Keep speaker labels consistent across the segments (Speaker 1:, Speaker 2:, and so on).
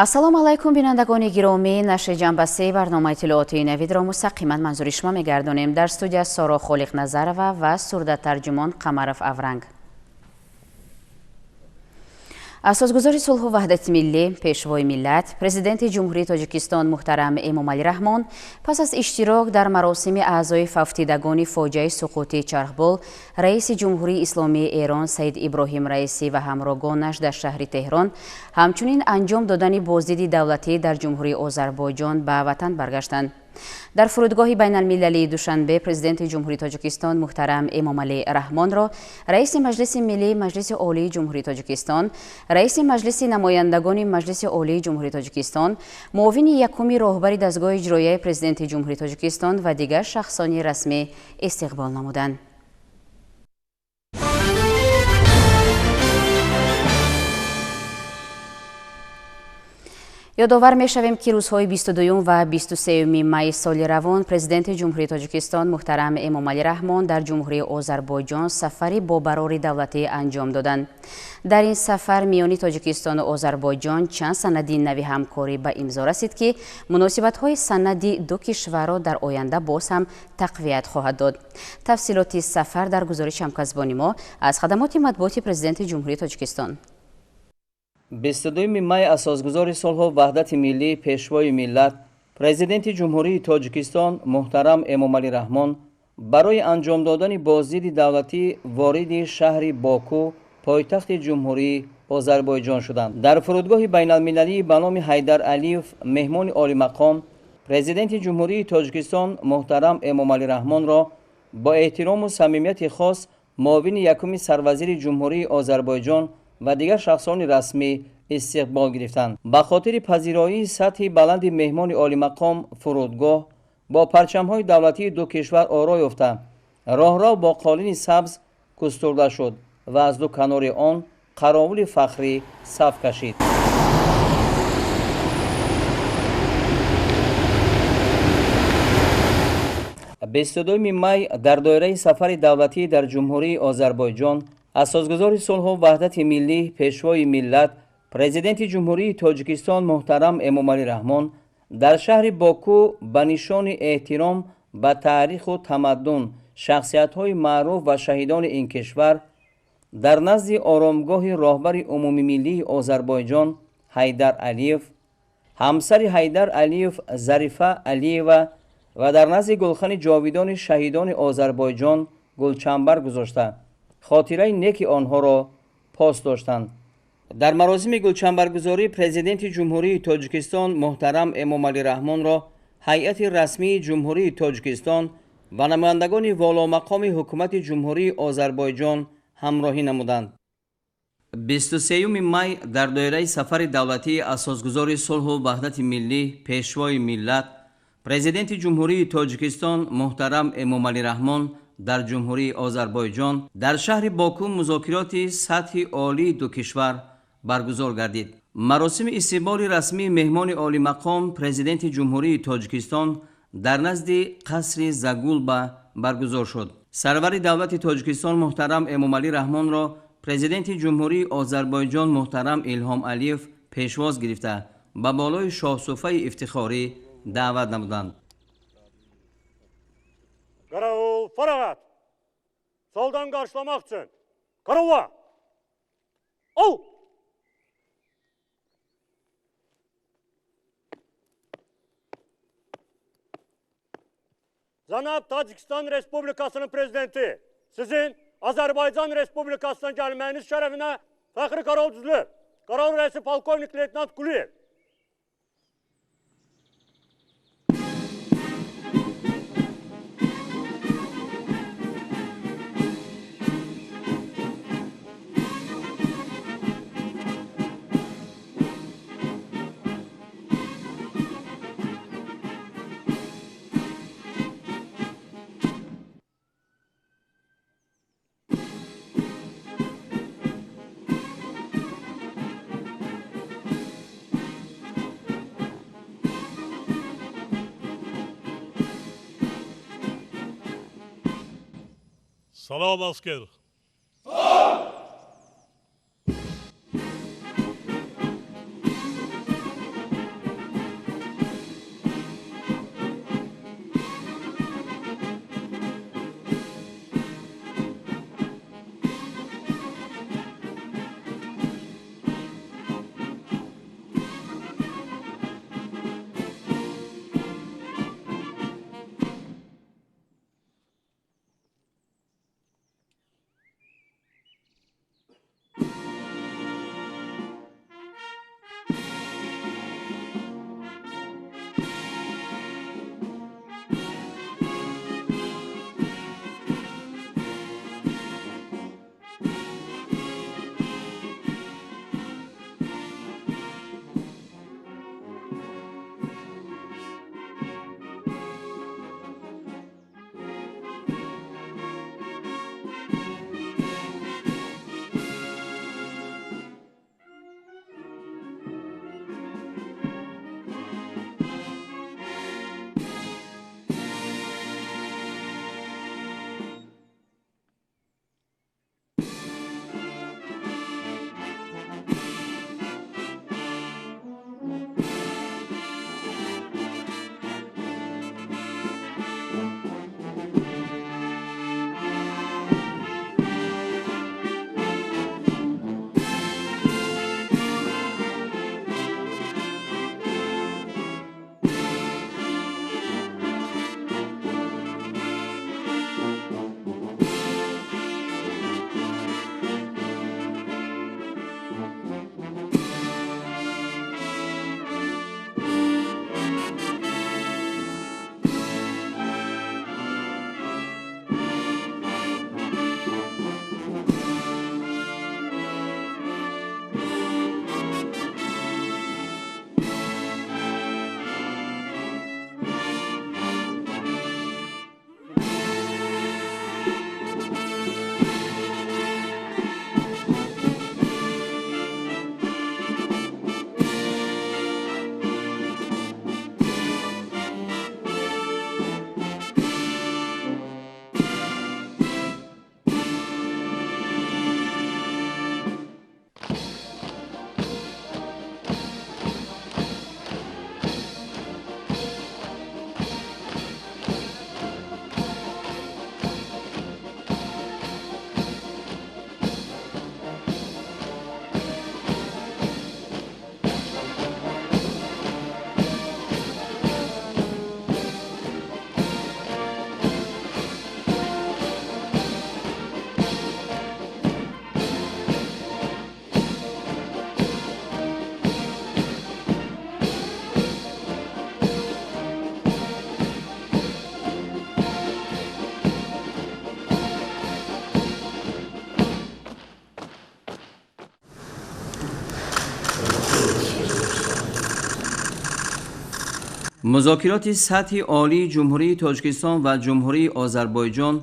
Speaker 1: Ассалому алайкум, бинандагони гиромӣ. Нашри ҷанбаси барномаи иттилоотии Навидро мустақиман манзури шумо мегардонем. Дар студия Соро Холиқназарова ва сурдатарҷумон Қамаров Авранг. Асосгузори сулҳу ваҳдати миллӣ, пешвои миллат, президенти Ҷумҳурии Тоҷикистон муҳтарам Эмомалӣ Раҳмон пас аз иштирок дар маросими аъзои фавтидагони фоҷиаи суқути чархбол раиси Ҷумҳурии Исломии Эрон Саид Иброҳим Раисӣ ва ҳамрогонаш дар шаҳри Теҳрон, ҳамчунин анҷом додани боздиди давлатӣ дар Ҷумҳурии Озарбойҷон ба ватан баргаштанд. Дар фурудгоҳи байналмилалии Душанбе президенти Ҷумҳурии Тоҷикистон муҳтарам Эмомалӣ Раҳмонро раиси Маҷлиси Миллии Маҷлиси Олии Ҷумҳурии Тоҷикистон, раиси Маҷлиси Намояндагони Маҷлиси Олии Ҷумҳурии Тоҷикистон, муовини якуми роҳбари дастгоҳи иҷроияи президенти Ҷумҳурии Тоҷикистон ва дигар шахсони расмӣ истиқбол намуданд. Ёдовар мешавем, ки рӯзҳои 22 ва 23 майи соли равон президенти Ҷумҳурии Тоҷикистон муҳтарам Эмомалӣ Раҳмон дар Ҷумҳурии Озарбойҷон сафари бобарори давлатӣ анҷом доданд. Дар ин сафар миёни Тоҷикистону Озарбойҷон чанд санади нави ҳамкорӣ ба имзо расид, ки муносибатҳои санади ду кишварро дар оянда боз ҳам тақвият хоҳад дод. Тафсилоти сафар дар гузориши ҳамкасбони мо аз хадамоти матбуоти президенти Ҷумҳурии Тоҷикистон.
Speaker 2: 22 май асосгузори сулҳу ваҳдати миллӣ, пешвои миллат, президенти Ҷумҳурии Тоҷикистон муҳтарам Эмомалӣ Раҳмон барои анҷом додани боздиди давлатӣ вориди шаҳри Боку, пойтахти Ҷумҳурии Озарбойҷон шуданд. Дар фурудгоҳи байналмилалӣ ба номи Ҳайдар Алиев меҳмони олимақом президенти Ҷумҳурии Тоҷикистон муҳтарам Эмомалӣ Раҳмонро бо эҳтирому самимияти хос муовини якуми сарвазири Ҷумҳурии Озарбойҷон ва дигар шахсони расмӣ истиқбол гирифтанд. Ба хотири пазироии сатҳи баланди меҳмони олимақом фурудгоҳ бо парчамҳои давлатии ду кишвар оро ёфта, роҳрав бо қолини сабз густурда шуд ва аз ду канори он қаровули фахрӣ саф кашид. 22 май дар доираи сафари давлатӣ дар Ҷумҳурии Озарбойҷон асосгузори сулҳу ваҳдати миллӣ, пешвои миллат, президенти Ҷумҳурии Тоҷикистон муҳтарам Эмомалӣ Раҳмон дар шаҳри Боку ба нишони эҳтиром ба таъриху тамаддун, шахсиятҳои маъруф ва шаҳидони ин кишвар дар назди оромгоҳи роҳбари умумимиллии Озарбойҷон Ҳайдар Алиев, ҳамсари Ҳайдар Алиев Зарифа Алиева ва дар назди гулхани ҷовидони шаҳидони Озарбойҷон гулчамбар гузошта, хотираи неки онҳоро пос доштанд. Дар маросими гулчамбаргузорӣ президенти Ҷумҳурии Тоҷикистон муҳтарам Эмомалӣ Раҳмонро ҳайати расмии Ҷумҳурии Тоҷикистон ва намояндагони воломақоми ҳукумати Ҷумҳурии Озарбойҷон ҳамроҳӣ намуданд. 23 май дар доираи сафари давлатии асосгузори сулҳу ваҳдати миллӣ, пешвои миллат, президенти Ҷумҳурии Тоҷикистон муҳтарам Эмомалӣ Раҳмон дар Ҷумҳурии Озарбойҷон дар шаҳри Боку музокироти сатҳи олии ду кишвар баргузор гардид. Маросими истиқболи расмии меҳмони олимақом президенти Ҷумҳурии Тоҷикистон дар назди қасри Загулба баргузор шуд. Сарвари давлати Тоҷикистон муҳтарам Эмомалӣ Раҳмонро президенти Ҷумҳурии Озарбойҷон муҳтарам Илҳом Алиев пешвоз гирифта, ба болои шоҳсуфаи ифтихорӣ даъват намуданд.
Speaker 3: Qaravul fərağət. Soldan qarşılamaq üçün. Qaravula! Ol! Cənab Tacikistan Respublikasının prezidenti, sizin Azərbaycan Respublikasından gəlməyiniz şərəfinə fəxri qaravul düzülür. Qaravul rəisi polkovnik leytenant Quliyev.
Speaker 4: Salam asker.
Speaker 2: Музокироти сатҳи олии Ҷумҳурии Тоҷикистон ва Ҷумҳурии Озарбойҷон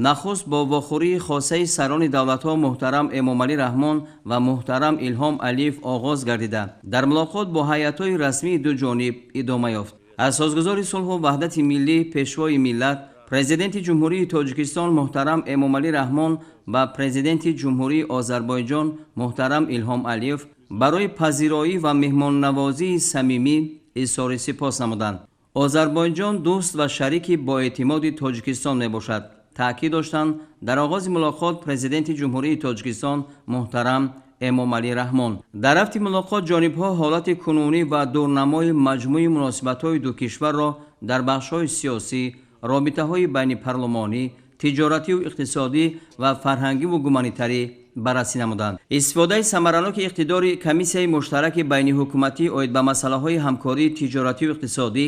Speaker 2: нахуст бо вохӯрии хосаи сарони давлатҳо муҳтарам Эмомалӣ Раҳмон ва муҳтарам Илҳом Алиев оғоз гардида, дар мулоқот бо ҳайатҳои расмии ду ҷониб идома ёфт. Асосгузори сулҳу ваҳдати миллӣ, Пешвои миллат, Президенти Ҷумҳурии Тоҷикистон муҳтарам Эмомалӣ Раҳмон ва Президенти Ҷумҳурии Озарбойҷон муҳтарам Илҳом Алиев барои пазироӣ ва меҳмоннавозии самимӣ изҳори сипос намуданд. Озарбойҷон дӯст ва шарики боэътимоди Тоҷикистон мебошад, таъкид доштанд дар оғози мулоқот Президенти Ҷумҳурии Тоҷикистон муҳтарам Эмомалӣ Раҳмон. Дар рафти мулоқот ҷонибҳо ҳолати кунунӣ ва дурнамои маҷмӯи муносибатҳои ду кишварро дар бахшҳои сиёсӣ, робитаҳои байнипарлумонӣ, тиҷоративу иқтисодӣ ва фарҳангиву гуманитарӣ баррасӣ намуданд. Истифодаи самараноки иқтидори комиссияи муштараки байниҳукуматӣ оид ба масъалаҳои ҳамкории тиҷоративу иқтисодӣ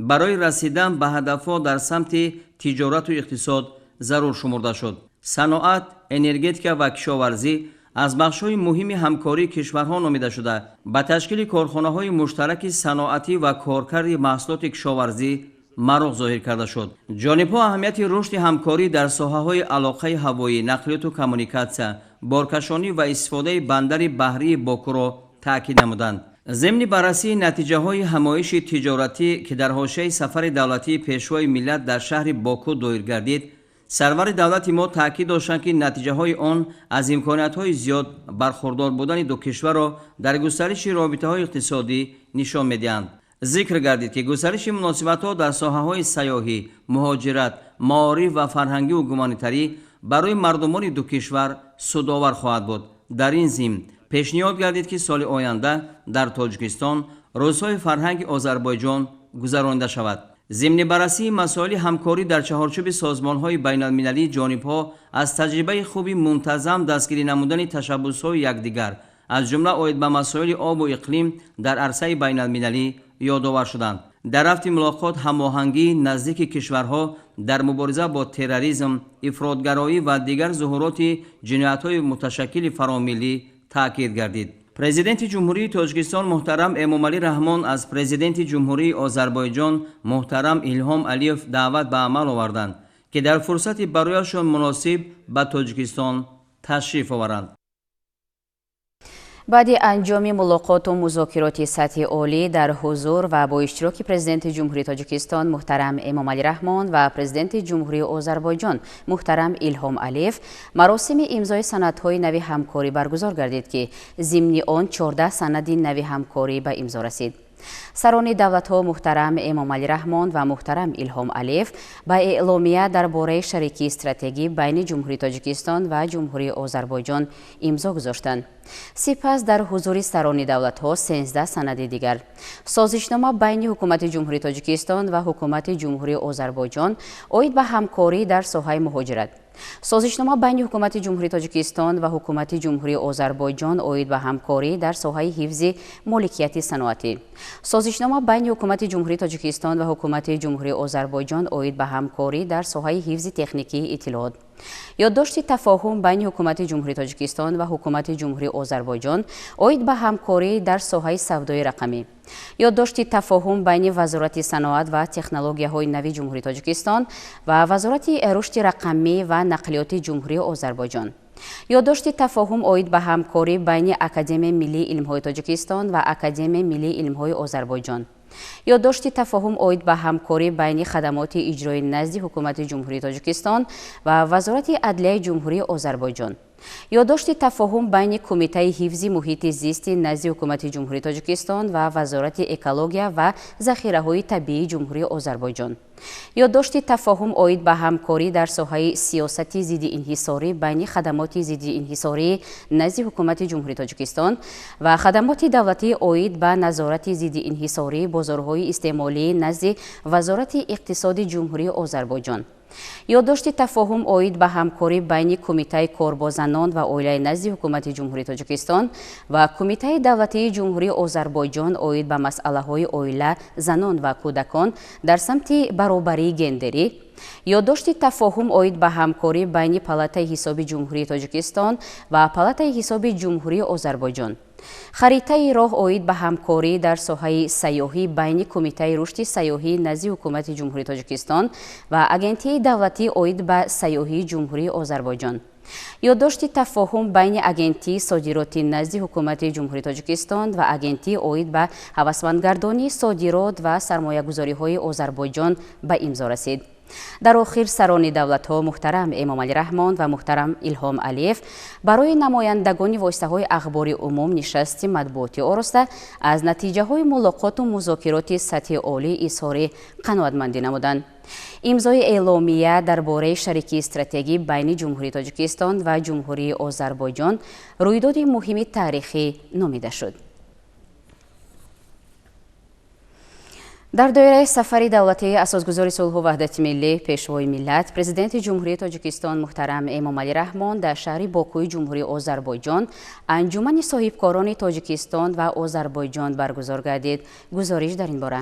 Speaker 2: барои расидан ба ҳадафҳо дар самти тиҷорату иқтисод зарур шумурда шуд. Саноат, энергетика ва кишоварзӣ аз бахшҳои муҳими ҳамкории кишварҳо номида шуда, ба ташкили корхонаҳои муштараки саноатӣ ва коркарди маҳсулоти кишоварзӣ мароқ зоҳир карда шуд. Ҷонибҳо аҳамияти рушди ҳамкорӣ дар соҳаҳои алоқаи ҳавоӣ, нақлиёту коммуникатсия, боркашонӣ ва истифодаи бандари баҳрии Бокуро таъкид намуданд. Зимни баррасии натиҷаҳои ҳамоиши тиҷоратӣ, ки дар ҳошияи сафари давлатии Пешвои миллат дар шаҳри Боку доир гардид, сарвари давлати мо таъкид доштанд, ки натиҷаҳои он аз имкониятҳои зиёд бархурдор будани ду кишварро дар густариши робитаҳои иқтисодӣ нишон медиҳанд. Зикр гардид, ки густариши муносибатҳо дар соҳаҳои сайёҳӣ, муҳоҷират, маориф ва фарҳангиву гуманитарӣ барои мардумони ду кишвар судовар хоҳад буд. Дар ин зимн пешниҳод гардид, ки соли оянда дар Тоҷикистон рӯзҳои фарҳанги Озарбойҷон гузаронида шавад. Зимни баррасии масоили ҳамкорӣ дар чаҳорчӯби созмонҳои байналмилалӣ ҷонибҳо аз таҷрибаи хуби мунтазам дастгирӣ намудани ташаббусҳои якдигар, аз ҷумла оид ба масоили обу иқлим дар арсаи байналмилалӣ ёдовар шуданд. Дар рафти мулоқот ҳамоҳангии наздики кишварҳо дар мубориза бо терроризм, ифротгароӣ ва дигар зуҳуроти ҷиноятҳои муташаккили фаромиллӣ таъкид гардид. Президенти Ҷумҳурии Тоҷикистон муҳтарам Эмомалӣ Раҳмон аз Президенти Ҷумҳурии Озарбойҷон муҳтарам Илҳом Алиев даъват ба амал оварданд, ки дар фурсати барояшон муносиб ба Тоҷикистон ташриф оваранд.
Speaker 1: Баъди анҷоми мулоқоту музокироти сатҳи олӣ дар ҳузур ва бо иштироки Президенти Ҷумҳурии Тоҷикистон муҳтарам Эмомалӣ Раҳмон ва Президенти Ҷумҳурии Озарбойҷон муҳтарам Илҳом Алиев маросими имзои санадҳои нави ҳамкорӣ баргузор гардид, ки зимни он 14 санади нави ҳамкорӣ ба имзо расид. Сарони давлатҳо муҳтарам Эмомалӣ Раҳмон ва муҳтарам Илҳом Алиев ба эъломия дар бораи шарикии стратегӣ байни Ҷумҳурии Тоҷикистон ва Ҷумҳурии Озарбойҷон имзо гузоштанд. Сипас дар ҳузури сарони давлатҳо 13 санади дигар. Созишнома байни Ҳукумати Ҷумҳурии Тоҷикистон ва Ҳукумати Ҷумҳурии Озарбойҷон оид ба ҳамкорӣ дар соҳаи муҳоҷират. Созишнома байни Ҳукумати Ҷумҳурии Тоҷикистон ва Ҳукумати Ҷумҳурии Озарбойҷон оид ба ҳамкорӣ дар соҳаи ҳифзи моликияти саноатӣ. Созишнома байни Ҳукумати Ҷумҳурии Тоҷикистон ва Ҳукумати Ҷумҳурии Озарбойҷон оид ба ҳамкорӣ дар соҳаи ҳифзи техникии иттилоот. Ёддошти тафоҳум байни Ҳукумати Ҷумҳурии Тоҷикистон ва Ҳукумати Ҷумҳурии Озарбойҷон оид ба ҳамкорӣ дар соҳаи савдои рақамӣ. Ёддошти тафоҳум байни Вазорати саноат ва технологияҳои нави Ҷумҳурии Тоҷикистон ва Вазорати рушди рақамӣ ва нақлиёти Ҷумҳурии Озарбойҷон. Ёддошти тафоҳум оид ба ҳамкорӣ байни Академияи миллии илмҳои Тоҷикистон ва Академияи миллии илмҳои Озарбойҷон. Ёддошти тафоҳум оид ба ҳамкорӣ байни хадамоти иҷроӣ назди Ҳукумати Ҷумҳурии Тоҷикистон ва Вазорати адлияи Ҷумҳурии Озарбойҷон. Ёддошти тафоҳум байни Кумитаи ҳифзи муҳити зисти назди Ҳукумати Ҷумҳурии Тоҷикистон ва Вазорати экология ва захираҳои табиии Ҷумҳурии Озарбойҷон. Ёддошти тафоҳум оид ба ҳамкорӣ дар соҳаи сиёсати зиддиинҳисорӣ байни хадамоти зиддиинҳисорӣ назди Ҳукумати Ҷумҳурии Тоҷикистон ва хадамоти давлатӣ оид ба назорати зиддиинҳисории бозорҳои истеъмолӣ назди Вазорати иқтисоди Ҷумҳурии Озарбойҷон. Ёддошти тафоҳум оид ба ҳамкорӣ байни Кумитаи кор бо занон ва оилаи назди Ҳукумати Ҷумҳурии Тоҷикистон ва Кумитаи давлатии Ҷумҳурии Озарбойҷон оид ба масъалаҳои оила, занон ва кӯдакон дар самти баробарии гендерӣ. Ёддошти тафоҳум оид ба ҳамкорӣ байни Палатаи ҳисоби Ҷумҳурии Тоҷикистон ва Палатаи ҳисоби Ҷумҳурии Озарбойҷон. Харитаи роҳ оид ба ҳамкорӣ дар соҳаи сайёҳӣ байни Кумитаи рушди сайёҳӣ назди Ҳукумати Ҷумҳурии Тоҷикистон ва Агентии давлатӣ оид ба сайёҳии Ҷумҳурии Озарбойҷон. Ёддошти тафоҳум байни Агентии содироти назди Ҳукумати Ҷумҳурии Тоҷикистон ва Агентии оид ба ҳавасмандгардонии содирот ва сармоягузориҳои Озарбойҷон ба имзо расид. Дар охир сарони давлатҳо муҳтарам Эмомалӣ Раҳмон ва муҳтарам Илҳом Алиев барои намояндагони воситаҳои ахбори умум нишасти матбуотӣ ороста, аз натиҷаҳои мулоқоту музокироти сатҳи олӣ изҳори қаноатмандӣ намуданд. Имзои эъломия дар бораи шарикии стратегӣ байни Ҷумҳурии Тоҷикистон ва Ҷумҳурии Озарбойҷон рӯйдоди муҳими таърихӣ номида шуд. Дар доираи сафари давлатии Асосгузори сулҳу ваҳдати миллӣ, Пешвои миллат, Президенти Ҷумҳурии Тоҷикистон муҳтарам Эмомалӣ Раҳмон дар шаҳри Бокуи Ҷумҳурии Озарбойҷон анҷумани соҳибкорони Тоҷикистон ва Озарбойҷон баргузор гардид. Гузориш дар ин бора.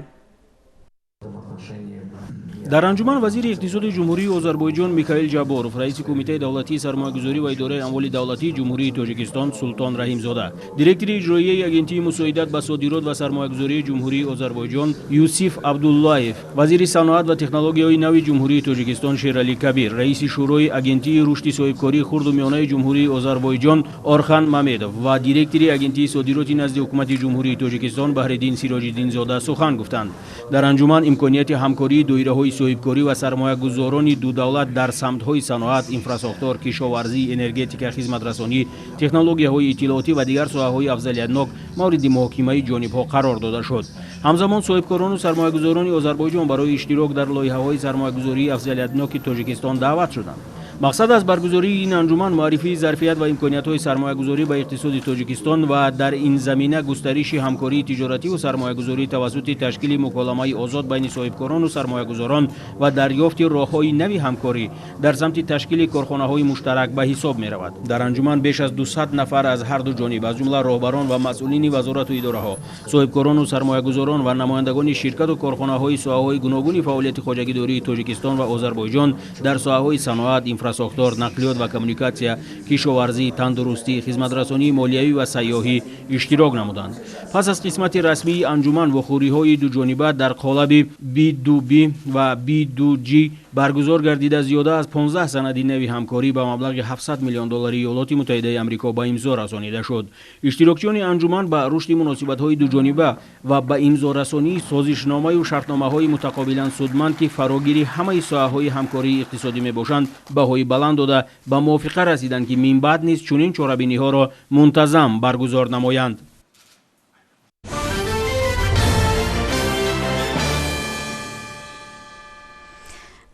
Speaker 4: Дар анҷуман вазири иқтисоди Ҷумҳурии Озарбойҷон Микаил Ҷабборов, раиси Кумитаи давлатии сармоягузорӣ ва идораи амволи давлатии Ҷумҳурии Тоҷикистон Султон Раҳимзода, директори иҷроияи Агентии мусоидат ба содирот ва сармоягузории Ҷумҳурии Озарбойҷон Юсиф Абдуллаев, вазири саноат ва технологияҳои нави Ҷумҳурии Тоҷикистон Шералӣ Кабир, раиси Шӯрои Агентии рушди соҳибкории хурду миёнаи Ҷумҳурии Озарбойҷон Орхан Мамедов ва директори Агентии содироти назди Ҳукумати Ҷумҳурии Тоҷикистон Баҳриддин Сироҷиддинзода сухан гуфтанд. Дар анҷуман имконияти ҳамкории доираҳои соҳибкорӣ ва сармоягузорони ду давлат дар самтҳои саноат, инфрасохтор, кишоварзӣ, энергетика, хизматрасонӣ, технологияҳои иттилоотӣ ва дигар соҳаҳои афзалиятнок мавриди муҳокимаи ҷонибҳо қарор дода шуд. Ҳамзамон соҳибкорону сармоягузорони Озарбойҷон барои иштирок дар лоиҳаҳои сармоягузории афзалиятноки Тоҷикистон даъват шуданд. Мақсад аз баргузории ин анҷуман муаррифии зарфият ва имкониятҳои сармоягузорӣ ба иқтисоди Тоҷикистон ва дар ин замина густариши ҳамкории тиҷоративу сармоягузорӣ тавассути ташкили муколамаи озод байни соҳибкорону сармоягузорон ва дарёфти роҳҳои нави ҳамкорӣ дар самти ташкили корхонаҳои муштарак ба ҳисоб меравад. Дар анҷуман беш аз 200 нафар аз ҳар ду ҷониб, аз ҷумла роҳбарон ва масъулини вазорату идораҳо, соҳибкорону сармоягузорон ва намояндагони ширкату корхонаҳои соҳаҳои гуногуни фаъолияти хоҷагидории Тоҷикистон ва Озарбойҷон дар соҳаҳои саноат, инфрасохтор, нақлиёт ва коммуникатсия, кишоварзӣ, тандурустӣ, хизматрасонии молиявӣ ва сайёҳӣ иштирок намуданд. Пас аз қисмати расмии анҷуман вохӯриҳои дуҷониба дар қолаби B2B ва B2G баргузор гардида, зиёда аз 15 санади нави ҳамкорӣ ба маблағи 700 миллион доллари Иёлоти Муттаҳидаи Амрико ба имзо расонида шуд. Иштирокчиёни анҷуман ба рушди муносибатҳои дуҷониба ва ба имзорасонии созишномаю шартномаҳои мутақобилан судманд, ки фарогири ҳамаи соҳаҳои ҳамкории иқтисодӣ мебошанд, баҳои баланд дода, ба мувофиқа расиданд, ки минбаъд низ чунин чорабиниҳоро мунтазам баргузор намоянд.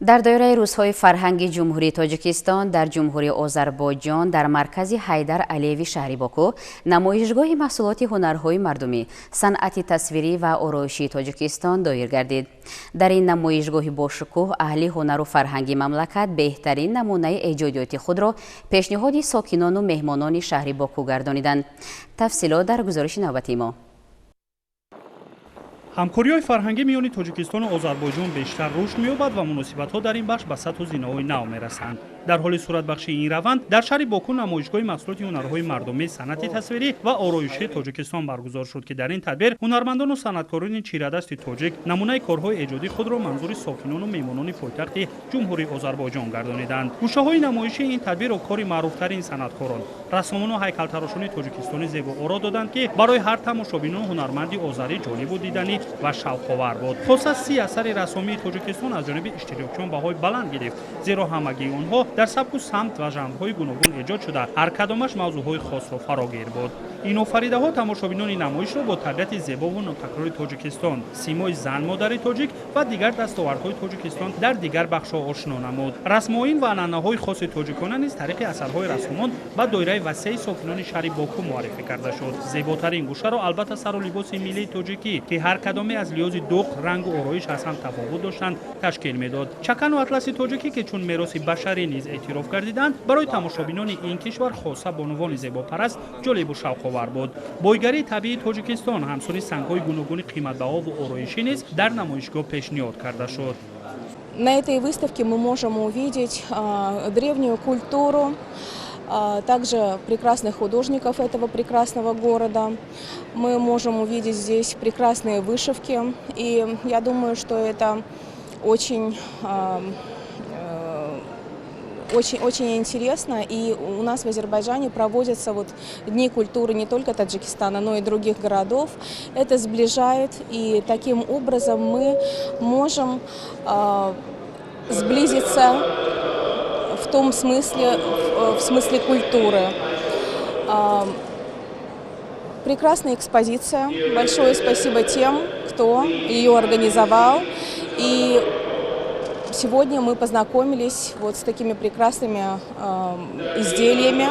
Speaker 1: Дар доираи рӯзҳои фарҳанги Ҷумҳурии Тоҷикистон дар Ҷумҳурии Озарбойҷон дар маркази Ҳайдар Алиеви шаҳри Боку намоишгоҳи маҳсулоти ҳунарҳои мардумӣ, санъати тасвирӣ ва ороишии Тоҷикистон доир гардид. Дар ин намоишгоҳи бошукӯҳ аҳли ҳунару фарҳанги мамлакат беҳтарин намунаи эҷодиёти худро пешниҳоди сокинону меҳмонони шаҳри Боку гардониданд. Тафсилот дар гузориши навбатии мо.
Speaker 5: Ҳамкориҳои фарҳангӣ миёни Тоҷикистону Озарбойҷон бештар рушд меёбад ва муносибатҳо дар ин бахш ба сатҳу зинаҳои нав мерасанд. Дар ҳоли суратбахшии ин раванд дар шаҳри Боку намоишгоҳи маҳсулоти ҳунарҳои мардумӣ, санъати тасвирӣ ва ороишии Тоҷикистон баргузор шуд, ки дар ин тадбир ҳунармандону санъаткорони чирадасти тоҷик намунаи корҳои эҷодии худро манзури сокинону меҳмонони пойтахти Ҷумҳурии Озарбойҷон гардониданд. Гӯшаҳои намоишии ин тадбирро кори маъруфтарин санъаткорон, рассомону ҳайкалтарошони тоҷикистони зебооро доданд, ки барои ҳар тамошобину ҳунарманди озарӣ ҷолибу диданӣ ва шавқовар буд. Хоса 30 асари рассомии Тоҷикистон аз ҷониби иштирокчиён баҳои баланд гирифт, зеро ҳамагии онҳо дар сабку самт ва жанрҳои гуногун эҷод шуда, ҳар кадомаш мавзӯъҳои хосро фарогир буд. Ин офаридаҳо тамошобинони намоишро бо табиати зебову нотакрори Тоҷикистон, симои зан-модари тоҷик ва дигар дастовардҳои Тоҷикистон дар дигар бахшҳо ошно намуд. Расмоин ва анъанаҳои хоси тоҷикона низ тариқи асарҳои рассомон ба доираи васеи сокинони шаҳри Боку муаррифӣ карда шуд. Зеботарин гӯшаро албатта сару либоси миллии тоҷикӣ, ки ҳар кадоме аз лиҳози дӯқ, рангу ороиш аз ҳам тафовут доштанд, ташкил медод. Чакану атласи тоҷикӣ, ки чун мероси башарӣ низ эътироф гардиданд, барои тамошобинони ин кишвар, хоса бонувони зебопараст, ҷолибу шавқовар буд. Бойгарии табиии Тоҷикистон, ҳамсуни сангҳои гуногуни қиматбаҳову ороишӣ низ дар намоишгоҳ пешниҳод карда шуд.
Speaker 6: На этой выставке мы можем увидеть древнюю культуру, Также прекрасных художников этого прекрасного города. Мы можем увидеть здесь прекрасные вышивки. И я думаю, что это очень, очень, очень интересно. И у нас в Азербайджане проводятся вот дни культуры не только Таджикистана, но и других городов. Это сближает, и таким образом мы можем сблизиться в том смысле, в смысле культуры. Прекрасная экспозиция. Большое спасибо тем, кто ее организовал. И сегодня мы познакомились вот с такими прекрасными изделиями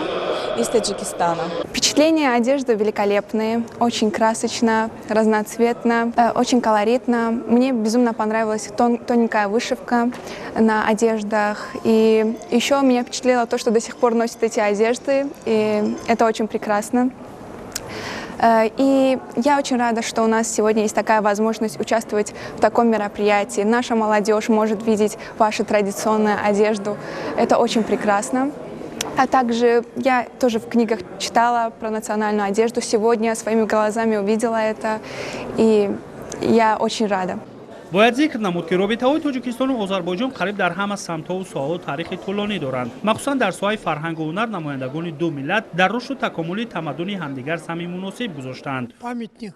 Speaker 6: из Таджикистана.
Speaker 7: Впечатления одежды великолепные, очень красочно, разноцветно, очень колоритно. Мне безумно понравилась тоненькая вышивка на одеждах. И еще меня впечатлило то, что до сих пор носят эти одежды, и это очень прекрасно. И я очень рада, что у нас сегодня есть такая возможность участвовать в таком мероприятии. Наша молодежь может видеть вашу традиционную одежду. Это очень прекрасно. А также я тоже в книгах читала про национальную одежду. Сегодня своими глазами увидела это, и я очень рада.
Speaker 5: Бояд зикр намуд, ки робитаҳои Тоҷикистону Озарбойҷон қариб дар ҳама самтҳову соҳаҳо таърихи тӯлонӣ доранд. Махсусан дар соҳаи фарҳангу ҳунар намояндагони ду миллат дар рушду такомули тамаддуни ҳамдигар саҳми муносиб гузоштаанд.
Speaker 8: Памятник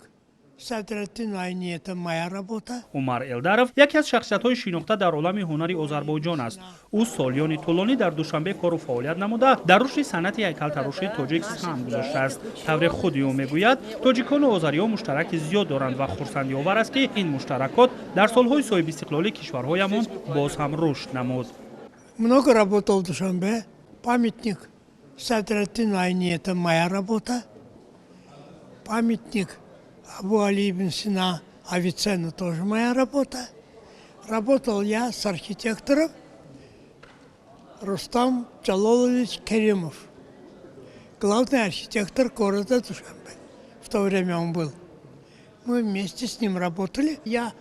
Speaker 8: Садриддину Айни — это моя работа.
Speaker 5: Умар Элдаров яке аз шахсиятҳои шинохта дар олами ҳунари Озарбойҷон аст. Ӯ солиёни тӯлонӣ дар Душанбе кору фаъолият намуда, дар рушди санъати ҳайкалтарошии тоҷик саҳм гузоштааст. Тавре худи ӯ мегӯяд, тоҷикону озариҳо муштараки зиёд доранд ва хурсандиовар аст, ки ин муштаракот дар солҳои соҳибистиқлолии кишварҳоямон боз ҳам рушд намуд.
Speaker 8: Много работал в Душанбе. Памятник Садриддину Айни — это моя работа. Памятник Абу Али ибн Сина Авиценна тоже моя работа. Работал я с архитектором Рустам Джалолович Керимов, главный архитектор города Душанбе. В то время он был. Мы вместе с ним работали. Я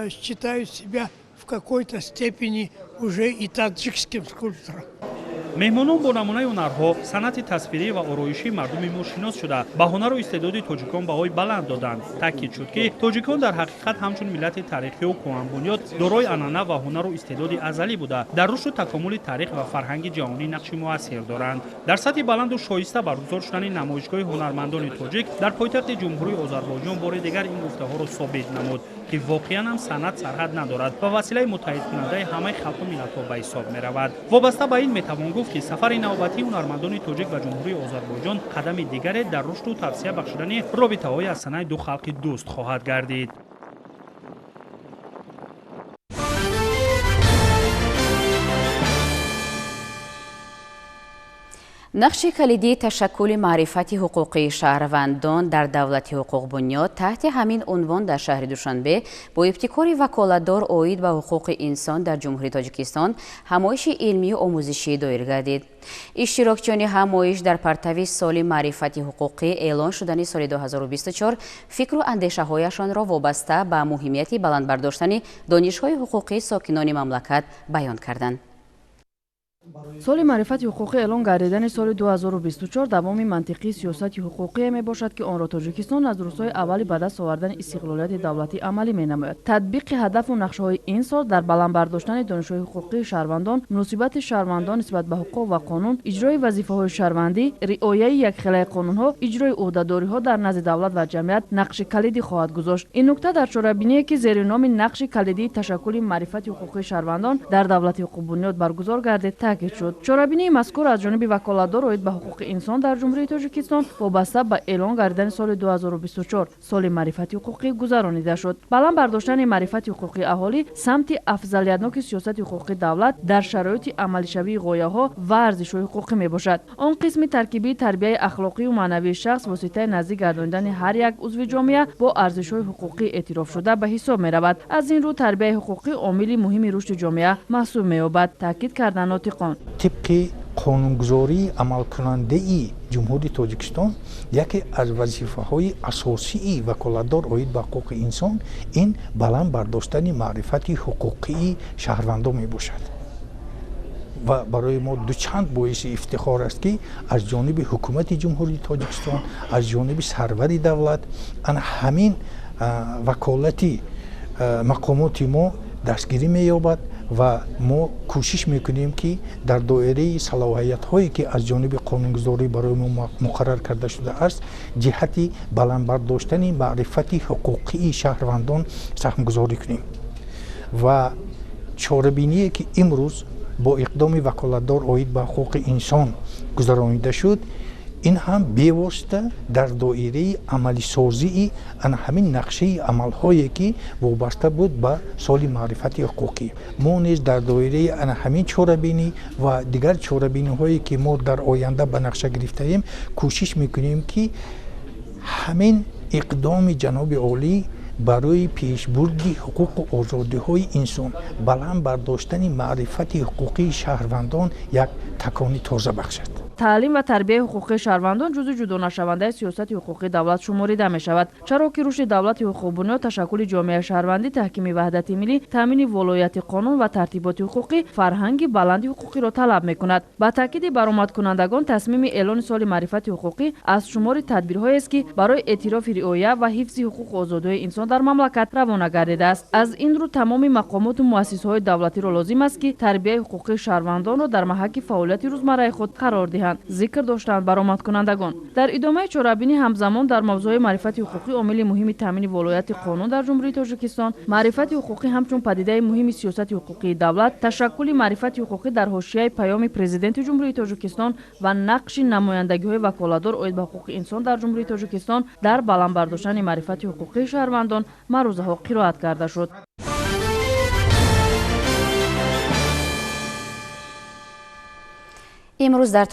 Speaker 8: считаю себя в какой-то степени уже и таджикским скульптором.
Speaker 5: Меҳмонон бо намунаи ҳунарҳо, санъати тасвирӣ ва ороишии мардуми мо шинос шуда, ба ҳунару истеъдоди тоҷикон баҳои баланд доданд. Таъкид шуд, ки тоҷикон дар ҳақиқат ҳамчун миллати таърихию кӯҳанбунёд дорои анъана ва ҳунару истеъдоди азалӣ буда, дар рушду такомули таърих ва фарҳанги ҷаҳонӣ нақши муассир доранд. Дар сатҳи баланду шоиста баргузор шудани намоишгоҳи ҳунармандони тоҷик дар пойтахти Ҷумҳурии Озарбойҷон бори дигар ин гуфтаҳоро собит намуд, ки воқеан ҳам санъат сарҳад надорад ва василаи муттаҳидкунандаи ҳамаи халқу миллатҳо ба ҳисоб меравад. Вобаста ба ин метавон гуфт, ки сафари навбатии ҳунармандони тоҷик ба Ҷумҳурии Озарбойҷон қадами дигаре дар рушду тавсеа бахшидани робитаҳои ҳасанаи ду халқи дӯст хоҳад гардид.
Speaker 1: Нақши калидии ташаккули маърифати ҳуқуқии шаҳрвандон дар давлати ҳуқуқбунёд — таҳти ҳамин унвон дар шаҳри Душанбе бо ибтикори ваколатдор оид ба ҳуқуқи инсон дар Ҷумҳурии Тоҷикистон ҳамоиши илмию омӯзишӣ доир гардид. Иштирокчиёни ҳамоиш дар партави соли маърифати ҳуқуқӣ эълон шудани соли 2024 фикру андешаҳояшонро вобаста ба муҳимияти баланд бардоштани донишҳои ҳуқуқии сокинони мамлакат баён карданд.
Speaker 9: Соли маърифати ҳуқуқӣ эълон гардидани соли 2024 давоми мантиқии сиёсати ҳуқуқие мебошад, ки онро Тоҷикистон аз рӯзҳои аввали ба даст овардани истиқлолияти давлатӣ амалӣ менамояд. Татбиқи ҳадафу нақшаҳои ин сол дар баланд бардоштани донишҳои ҳуқуқии шаҳрвандон, муносибати шаҳрвандон нисбат ба ҳуқуқ ва қонун, иҷрои вазифаҳои шаҳрвандӣ, риояи якхелаи қонунҳо, иҷрои ӯҳдадориҳо дар назди давлат ва ҷамъият нақши калидӣ хоҳад гузошт. Ин нукта дар чорабиние, ки зери номи «Нақши калидии ташаккули маърифати ҳуқуқии шаҳрвандон дар давлати ҳуқуқбунёд» баргузор гардид, таъкид шуд. Чорабинии мазкур аз ҷониби ваколатдор оид ба ҳуқуқи инсон дар Ҷумҳурии Тоҷикистон вобаста ба эълон гардидани соли 2024 соли маърифати ҳуқуқӣ гузаронида шуд. Баланд бардоштани маърифати ҳуқуқии аҳолӣ самти афзалиятноки сиёсати ҳуқуқии давлат дар шароити амалишавии ғояҳо ва арзишҳои ҳуқуқӣ мебошад. Он қисми таркибии тарбияи ахлоқию маънавии шахс, воситаи наздик гардонидани ҳар як узви ҷомеа бо арзишҳои ҳуқуқӣ эътирофшуда ба ҳисоб меравад. Аз ин рӯ тарбияи ҳуқуқӣ омили муҳими рушди ҷомеа маҳсуб меёбад, таъкид карданд нотиқон.
Speaker 10: Тибқи қонунгузории амалкунандаи Ҷумҳурии Тоҷикистон, яке аз вазифаҳои асосии ваколатдор оид ба ҳуқуқи инсон ин баланд бардоштани маърифати ҳуқуқии шаҳрвандон мебошад. Ва барои мо дучанд боиси ифтихор аст, ки аз ҷониби ҳукумати Ҷумҳурии Тоҷикистон, аз ҷониби сарвари давлат ана ҳамин ваколати мақомоти мо дастгирӣ меёбад ва мо кӯшиш мекунем, ки дар доираи салоҳиятҳое, ки аз ҷониби қонунгузорӣ барои мо муқаррар карда шудааст, ҷиҳати баланд бардоштани маърифати ҳуқуқии шаҳрвандон саҳмгузорӣ кунем. Ва чорабиние, ки имрӯз бо иқдоми ваколатдор оид ба ҳуқуқи инсон гузаронида шуд, ин ҳам бевосита дар доираи амалисозии ана ҳамин нақшаи амалҳое, ки вобаста буд ба соли маърифати ҳуқуқӣ. Мо низ дар доираи ана ҳамин чорабинӣ ва дигар чорабиниҳое, ки мо дар оянда ба нақша гирифтаем, кӯшиш мекунем, ки ҳамин иқдоми ҷаноби олӣ барои пешбурди ҳуқуқу озодиҳои инсон, баланд бардоштани маърифати ҳуқуқии шаҳрвандон як такони тоза бахшад.
Speaker 9: Таълим ва тарбияи ҳуқуқии шаҳрвандон ҷузъи ҷудонашавандаи сиёсати ҳуқуқии давлат шуморида мешавад, чаро ки рушди давлати ҳуқуқбунёд, ташаккули ҷомеаи шаҳрвандӣ, таҳкими ваҳдати миллӣ, таъмини волояти қонун ва тартиботи ҳуқуқӣ фарҳанги баланди ҳуқуқиро талаб мекунад. Ба таъкиди баромадкунандагон, тасмими эълони соли маърифати ҳуқуқӣ аз шумори тадбирҳоест, ки барои эътирофи риоя ва ҳифзи ҳуқуқу озодиҳои инсон дар мамлакат равона гардидааст. Аз ин рӯ тамоми мақомоту муассисаҳои давлатиро лозим аст, ки тарбияи ҳуқуқии шаҳрвандонро дар маҳаки фаъолияти рӯзмарраи худ қарор диҳанд, зикр доштанд баромадкунандагон. Дар идомаи чорабинӣ ҳамзамон дар мавзӯъҳои маърифати ҳуқуқӣ омили муҳими таъмини волояти қонун дар Ҷумҳурии Тоҷикистон, маърифати ҳуқуқӣ ҳамчун падидаи муҳими сиёсати ҳуқуқии давлат, ташаккули маърифати ҳуқуқӣ дар ҳошияи паёми Президенти Ҷумҳурии Тоҷикистон ва нақши намояндагиҳои ваколатдор оид ба ҳуқуқи инсон дар Ҷумҳурии Тоҷикистон дар баланд бардоштани маърифати ҳуқуқии шаҳрвандон маърузаҳо қироат карда шуд.
Speaker 1: Имрӯз дар